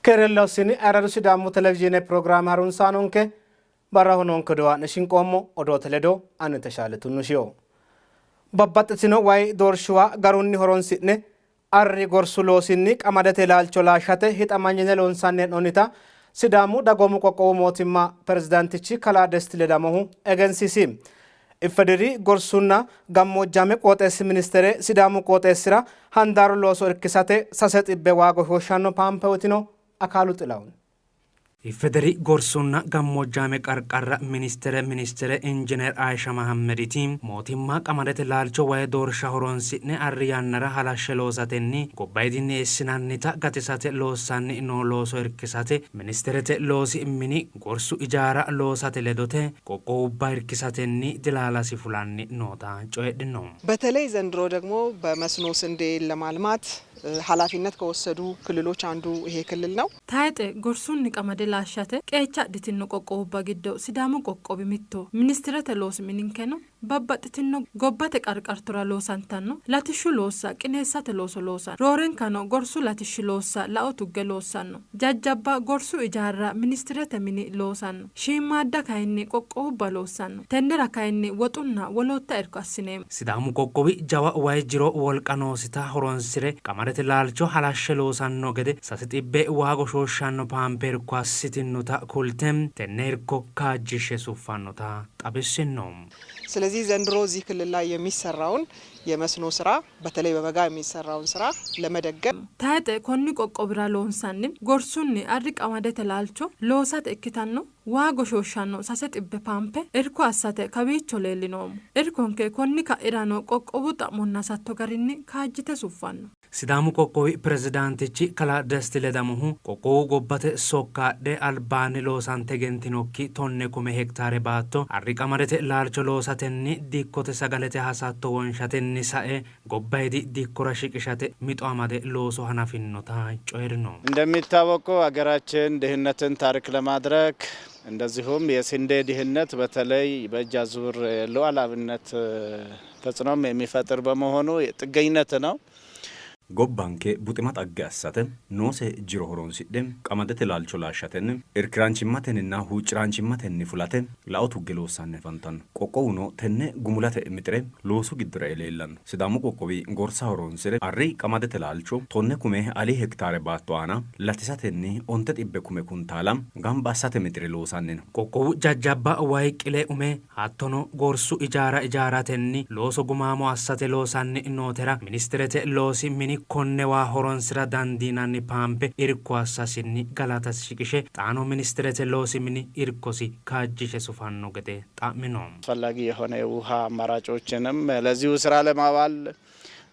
Keerellossini Ayirradu Sidaamu Televizhiine pirogiraame harunsaanonke barraho noonke odoo shinqoommo odoote ledo ani Teshaale Tunnushiyo. Babbaxxitino wayi doorshuwa garunni horonsi'ne arri gorsu loosinni qamadete laalcho laashshate hixamanyine loonsanni hee'noonnita Sidaamu Dagoomu Qoqqowu Mootimma Pirezidaantichi Kalaa Desti Ledamohu egensiisi. IFDR Gorsunna Gammoojjaame Qooxeessi Ministeere Sidaamu qooxeessira handaaru looso irkisate 300 waa goshooshshanno paampe uytino. Akaalu Xilahun. IFDR Gorsunna Gammoojjaame Qarqarra Ministeere Ministeere Injiiner Aysha Mehammediti mootimma qamadete laalcho wayi doorsha horonsi'ne arri yannara halashshe loosatenni gobbaydinni eessinannita gatisate loossanni noo looso irkisate ministerete loosi mini gorsu ijaara loosate ledote qoqqowubba irkisatenni dilaalasi fulanni noota coyidhino. በተለይ ዘንድሮ ደግሞ በመስኖ ስንዴ ለማልማት ኃላፊነት ከወሰዱ ክልሎች አንዱ ይሄ ክልል ነው። Tayxe gorsunni qamade laashshate qeecha adhitino qoqqowubba giddo Sidaamu qoqqowi mittoho. Ministerete loosi mininkeno babbaxxitino gobbate qarqartora loosantanno latishshu loossa qineessate looso loosanno. Roorenkano gorsu latishshi loossa lao tugge loossanno. Jajjabba gorsu ijaarra ministerete mini loosanno. Shiimmaadda kayinni qoqqowubba loossanno. Tennera kayinni woxunna wolootta irko assineemmo. Sidaamu qoqqowi jawa wayi jiro wolqa noosita horonsi're qamadete laalcho halashshe loosanno gede 300 waa goshooshshanno paampe irko assitinota kulte tenne irko kaajjishshe suffannota xawissino. ስለዚህ ዘንድሮ እዚህ ክልል ላይ የሚሰራውን የመስኖ ስራ በተለይ በበጋ የሚሰራውን ስራ ለመደገፍ Tayxe konni qoqqowira loonsanni gorsunni arri qamadete laalcho loosate ikkitanno waa goshooshshanno 300 paampe irko assate kawiicho leellinoommo. Irkonke konni ka'irano qoqqowu xa'monna hasatto garinni kaajjite suffanno. Sidaamu qoqqowi pirezidaantichi Kalaa Desti Ledamohu qoqqowu gobbate sokka adhe albaanni loosante egentinokki 10,000 hektaare baatto arri qamadete laalcho loosatenni dikkote sagalete hasatto wonshatenni sae gobbayidi dikkora shiqishate mixo amade looso hanafinota coyi'rino. እንደሚታወቀው ሀገራችን ድህነትን ታሪክ ለማድረግ እንደዚሁም የስንዴ ድህነት በተለይ በእጅ አዙር ሉዓላዊነት ተጽዕኖም የሚፈጥር በመሆኑ ጥገኝነት ነው። Gobbanke buxima xagge assate noose jiro horonsidhe qamadete laalcho laashshatenni irkiraanchimmatenninna huucciraanchimmatenni fulate lao tugge loossanni afantanno. Qoqqowuno tenne gumulate mixire loosu giddora e leellanno. Sidaamu qoqqowi gorsa horonsire arri qamadete laalcho 10,000 ali hektaare baatto aana latisatenni 900,000 kuntaala gamba assate mixire loosanni no. Qoqqowu jajjabba wayi qile ume hattono gorsu ijaara ijaaratenni looso gumaamo assate loosanni nootera ministerete loosi mini konne waa horonsira dandiinanni paampe irko assasinni galatasi shiqishe xaano ministerete loosi mini irkosi kaajjishe sufanno gede xa'mino. አስፈላጊ የሆነ የውሃ አማራጮችንም ለዚሁ ስራ ለማዋል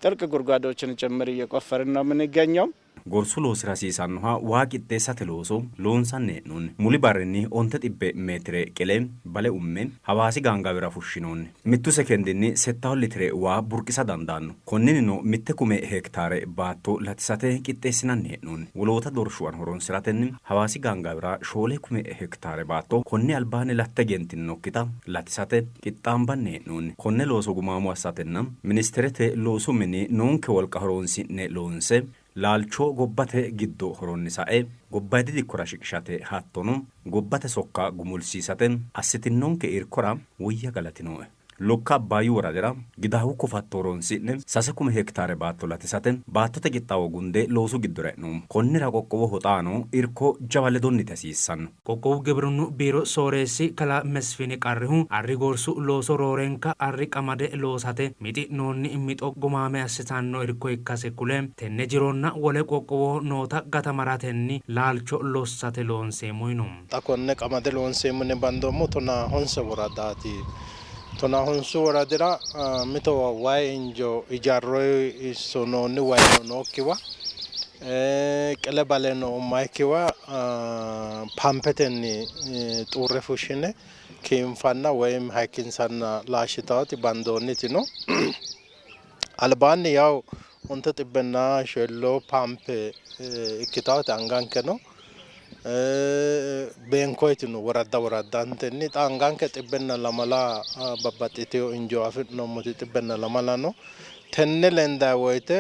ጥልቅ ጉድጓዶችን ጭምር እየቆፈርን ነው የምንገኘው። Gorsu loosira hasiisannoha waa qixxeessate looso loonsanni hee'noonni. Muli barrinni 900 meetire qile bale umme Hawaasi gaangaawira fushshinoonni. Mittu sekendinni 6 litire waa burqisa dandaanno. Konninnino 1,000 hektaare baatto latisate qixxeessinanni hee'noonni. Woloota doorshuwan horonsiratenni Hawaasi gaangaawira 4,000 hektaare baatto konni albaanni latte egentinokkita latisate qixxaambanni hee'noonni. Konne looso gumaamo assatenna ministerete loosu mini noonke wolqa horonsi'ne loonse laalcho gobbate giddo horonni sae gobbayidi dikkora shiqishate hattono gobbate sokka gumulsiisate assitinonke irkora woyya galatinoe. Lokka Abbaayyu woradira Gidaawu kofatto horonsi'ne 3,000 hektaare baatto latisate baattote qixxaawo gunde loosu giddora e'noommo. Konnira qoqqowoho xaano irko jawa ledonniti hasiissanno. Qoqqowu gibrinnu biiro sooreessi Kalaa Mesfini Qarrihu arri gorsu looso roorenka arri qamade loosate mixi'noonni mixo gumaame assitanno irko ikkase kule tenne jironna wole qoqqowoho noota gatamaratenni laalcho lossate loonseemmo yino. Xa konne qamade loonseemmo yine bandoommo 15 woradaati. 15 woradira mitowa wayi injo ijaarroyi sonoonni wayi nookkiwa qile bale no umayikkiwa pampetenni xuurre fushshine kiinfanna woyim hayikkinsanna laashshitaati bandoonniti no. Albaanni yawu 900 pampe ikkitaati anganke no. Beenkoyti no woradda woraddantenni xa anganke 102 babbaxxiteyo injo afi'noommoti 102 no. Tenne lenday woyte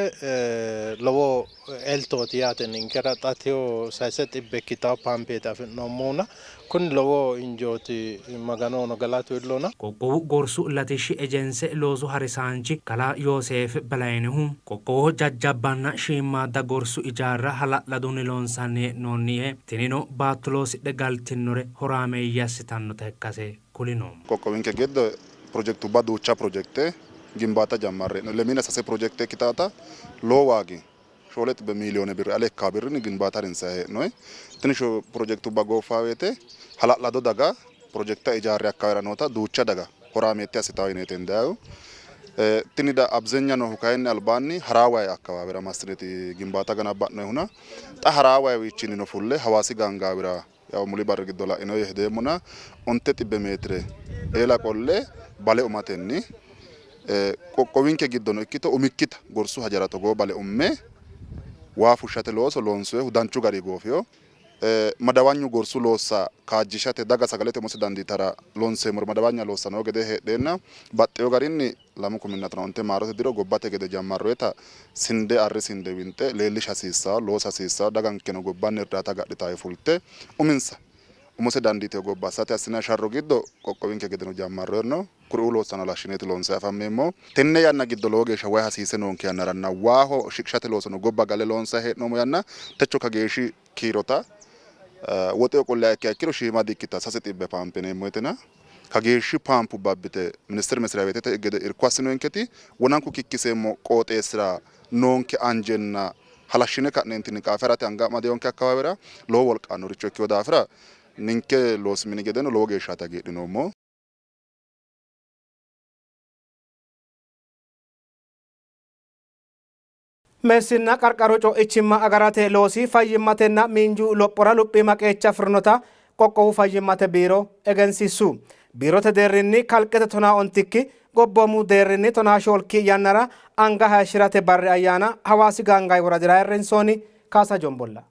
lowo eltooti yaate ninkera. Xa teyo 700 ikkitawo paampeeti afi'noommohuna kuni lowo injooti, Maganohono galatu iillona. Qoqqowu gorsu latishshi ejense loosu harisaanchi kalaa Yooseef Belaynehu, qoqqowoho jajjabbanna shiimmaadda gorsu ijaarra hala'ladunni loonsanni hee'noonni yee, tinino baatto loosidhe galtinnore horaameeyye assitannota ikkase kulino. Qoqqowinke giddo pirojekitubba duucha pirojekite gimbaata jammarre lemiina sase pirojekite ikkitaata lowo waagi 4 miiliyoone birri ale ikkaa birrinni gimbaata harinsayi hee'noyi. Tini pirojekitubba gooffa woyte hala'lado daga pirojekita ijaarre akkawaawera noota duucha daga horaameette assitawo yineeti hendayihu. Tini abzenya noohu kayinni albaanni Haraa wayi akkawaawera massineeti gimbaata ganabba'noyihuna xa Haraa wayiwiichinnino fulle Hawaasi gaangaawira yaw muli barri giddo la'inoyi hedeemmona 900 meetire eela qolle bale umatenni qoqqowinke giddono ikkito umikkita gorsu hajara togoo bale umme waa fushshate looso loonsoyihu danchu gari goofiyo. Madawanyu gorsu loossa kaajjishate daga sagalete umose dandiitara loonseemmori madawanya loossa noo gede heedheenna baxxeyo garinni 2015 maarote diro gobbate gede jammarroyita sinde arri sinde winxe leellisha hasiissawo loosa hasiissawo dagankeno gobbanni irdaata agadhitawe fulte uminsa umose dandiiteyo gobba assate assinanni sharro giddo qoqqowinke gedeno jammarroyerno kuriuu loossano halashshineeti loonsayi afammeemmo. Tenne yanna giddo lowo geeshsha wayi hasiise noonke yannaranna waaho shiqishate loosono gobba gale loonsayi hee'noommo yanna techo kageeshshi kiirota woxeho qolliha ikkiha ikkiro shiima di-ikkita 300 paampe yineemmo woytena kageeshshi paampubba abbite ministeer mesriya beetete gede irko assinonketi wonanku kikkiseemmo qooxeessira noonke anjenna halashshine ka'neentinni qaafe harate anga amadeyonke akkawaawera lowo wolqa aannoricho ikkino daafira ninke loosi mini gedeno lowo geeshshaati hagiidhinoommo. Meessinna qarqaru co'ichimma agarate loosi fayyimmatenna miinju lophora luphiima qeecha afi'rinota qoqqowu fayyimmate biiro egensiissu. Biirote deerrinni kalqete 19 gobboomu deerrinni 14 yannara anga hayishshi'rate barri ayyaana Hawaasi Gaangayi woradira ayirrinsoonni. Kaasa Jombolla.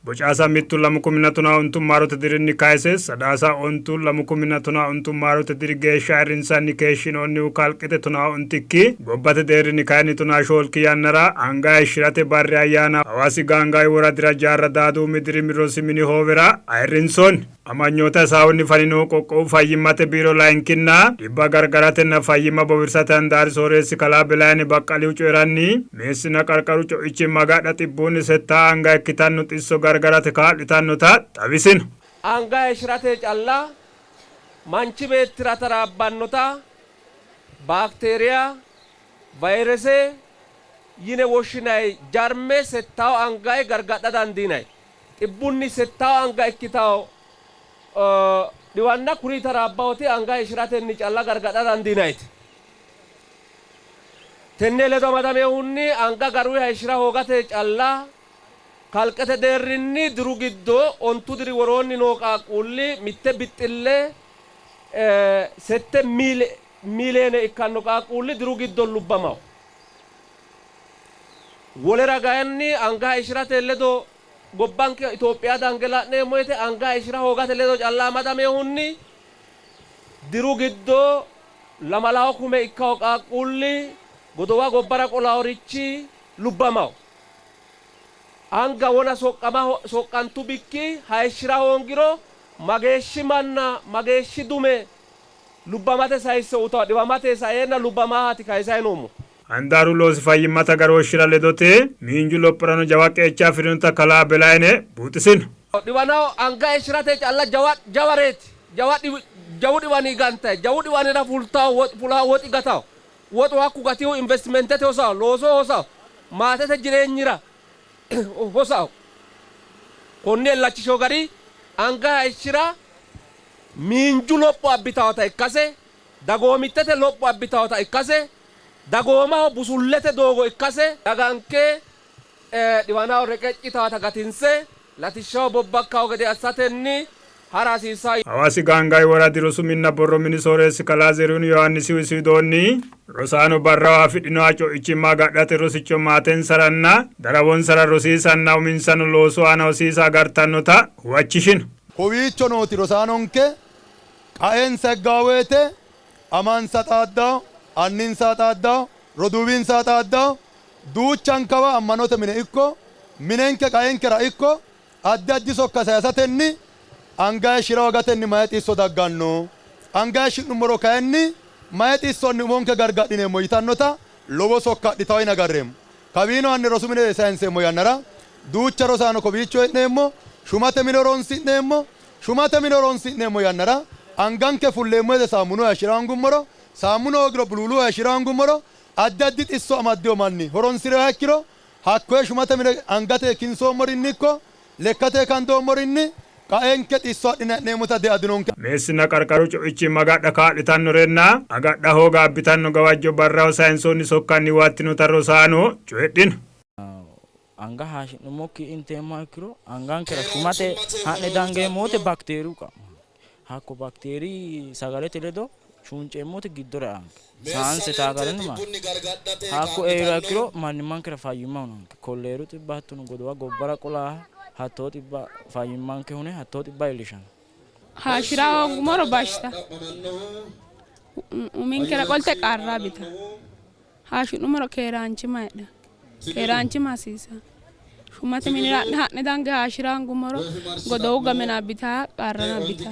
Bocaasa 1 2015 maarote dirinni kayse Sadaasa 9 2015 maarote diri geeshsha ayirrinsanni keeshshinoonnihu kalqete 19 gobbate deerrinni kayinni 14 yannara anga hayishshi'rate barri ayyaana Hawaasi Gaangaawi woradira Jaarra Daadu umi dirimi rosi mini hoowera ayirrinsoonni. Amanyoote hasaawunni faninohu qoqqowu fayyimmate biiro layinkinna dhibba gargaratenna fayyimma bowirsate handaari sooreessi kalaa Belayne Baqqalihu coyi'ranni, meessinna qarqaru co'ichimma agadha xibbuunni settaa anga ikkitanno xisso gargarate kaa'litannota xawisino. Anga hayishshi'rate calla manchi beettira taraabbannota baakteeriya, vayirese yine woshshinanni jarme settawo angayi gargadha dandiinanni. Xibbunni settawo anga ikkitawo dhiwanna kuri taraabbawoti anga hayishshi'ratenni calla gargadha dandiinannite. Tenne ledo amadamehunni anga garunni hayishshi'ra hoogate calla kalqete deerrinni diru giddo 9 diri woroonni noo qaaqquulli mitte bixxille 8 miiliyeene ikkanno qaaqquulli diru giddo lubbamawo. Wole ragaanni anga hayishshi'rate ledo gobbanke Itophiya dange la'neemmo woyte anga hayishshi'ra hoogate ledo calla amadamehunni diru giddo 2,000 ikkawo qaaqquulli godowa gobbara qolaworichi lubbamawo. Anga wona soqqantu bikki hayishshi'ra hoongiro mageeshshi manna mageeshshi dume lubbamate sayisse utawo dhiwamate saeenna lubbamaati kayisayi noommo. Handaaru loosi fayyimmate agarooshshira ledote miinju lophorano jawa qeecha afi'rinota kalaa Belayne buuxisino. Dhiwanaho anga hayishshi'rate calla jawa jawareeti. Jawa jawu dhiwani gantayi jawu dhiwanira fultawo fulawo woxi gatawo woxu hakku gatihu investimentete hosawo loosoho hosawo maatete jireenyira hosawo konne illachisho gari anga hayishshira miinju lopho abbitawota ikkase dagoomittete lopho abbitawota ikkase dagoomaho busullete doogo ikkase daganke dhiwanaho reqeccitawota gatinse latishshaho bobbakkawo gede assatenni hara hasiissawo. Hawaasi Gaangawi woradi rosu minna borro mini sooreessi kalaa Zerihun Yohaannisihu isi widoonni, rosaano barraho afidhinoha co'ichimma agadhate rosicho maatensaranna darawonsara rosiisanna uminsano loosu aana hosiisa agartannota huwachishino. Kowiicho nooti rosaanonke qaensa higgawo woyte amansa xaaddawo, Anninsa xaaddawo, roduuwinsa xaaddawo, duuchankawa ammanote mine ikko minenke qaenkera ikko addi addi sokka sayisatenni anga hayishshira hoogatenni mayi xisso dagganno, anga hayishshi'nummoro kayinni mayi xissonni umonke gargadhineemmo yitannota lowo sokka adhitawo yine agarreemmo. Kawiino hanni rosu mine sayinseemmo yannara duucha rosaano kowiicho hee'neemmo, shumate mine horonsi'neemmo, shumate mine horonsi'neemmo yannara anganke fulleemmo gede saamunu hayishshira hoongummoro, saamunu hoogiro buluulu hayishshira hoongummoro addi addi xisso amaddeyo manni horonsi'riha ikkiro hakkoye shumate mine angate kinsoommorinni ikko lekkate kandoommorinni qaenke xisso adhine ha'neemmota de'a dinonke. Meessinna qarqaru co'ichimma agadha kaa'litannorenna agadha hooga abbitanno gawajjo barraho sayinsoonni sokkanni huwattinota rosaano coyidhino. Anga haashi'nummokki inteemmoha ikkiro angankera shumate ha'ne dangeemmo wote bakteeriyu qa'manno. Hakko bakteeriyi sagalete ledo chuunceemmo wote giddora eanke. Saanse taagarinni maati? Hakko eiro ikkiro mannimmankera fayyimma hunanke. Kolleeru xibba hattono godowa gobbara qolaaha hattoo xibba fayyimmanke hune hattoo xibba iillishanno. Haashira hoongumoro bashta uminkera qolte qarra abbita. Haashi'nummoro keeraanchimma heedhanke. Keeraanchimma hasiissanno. Shumate minira ha'ne dange haashira hoongummoro godowu game abbita qarrano abbita.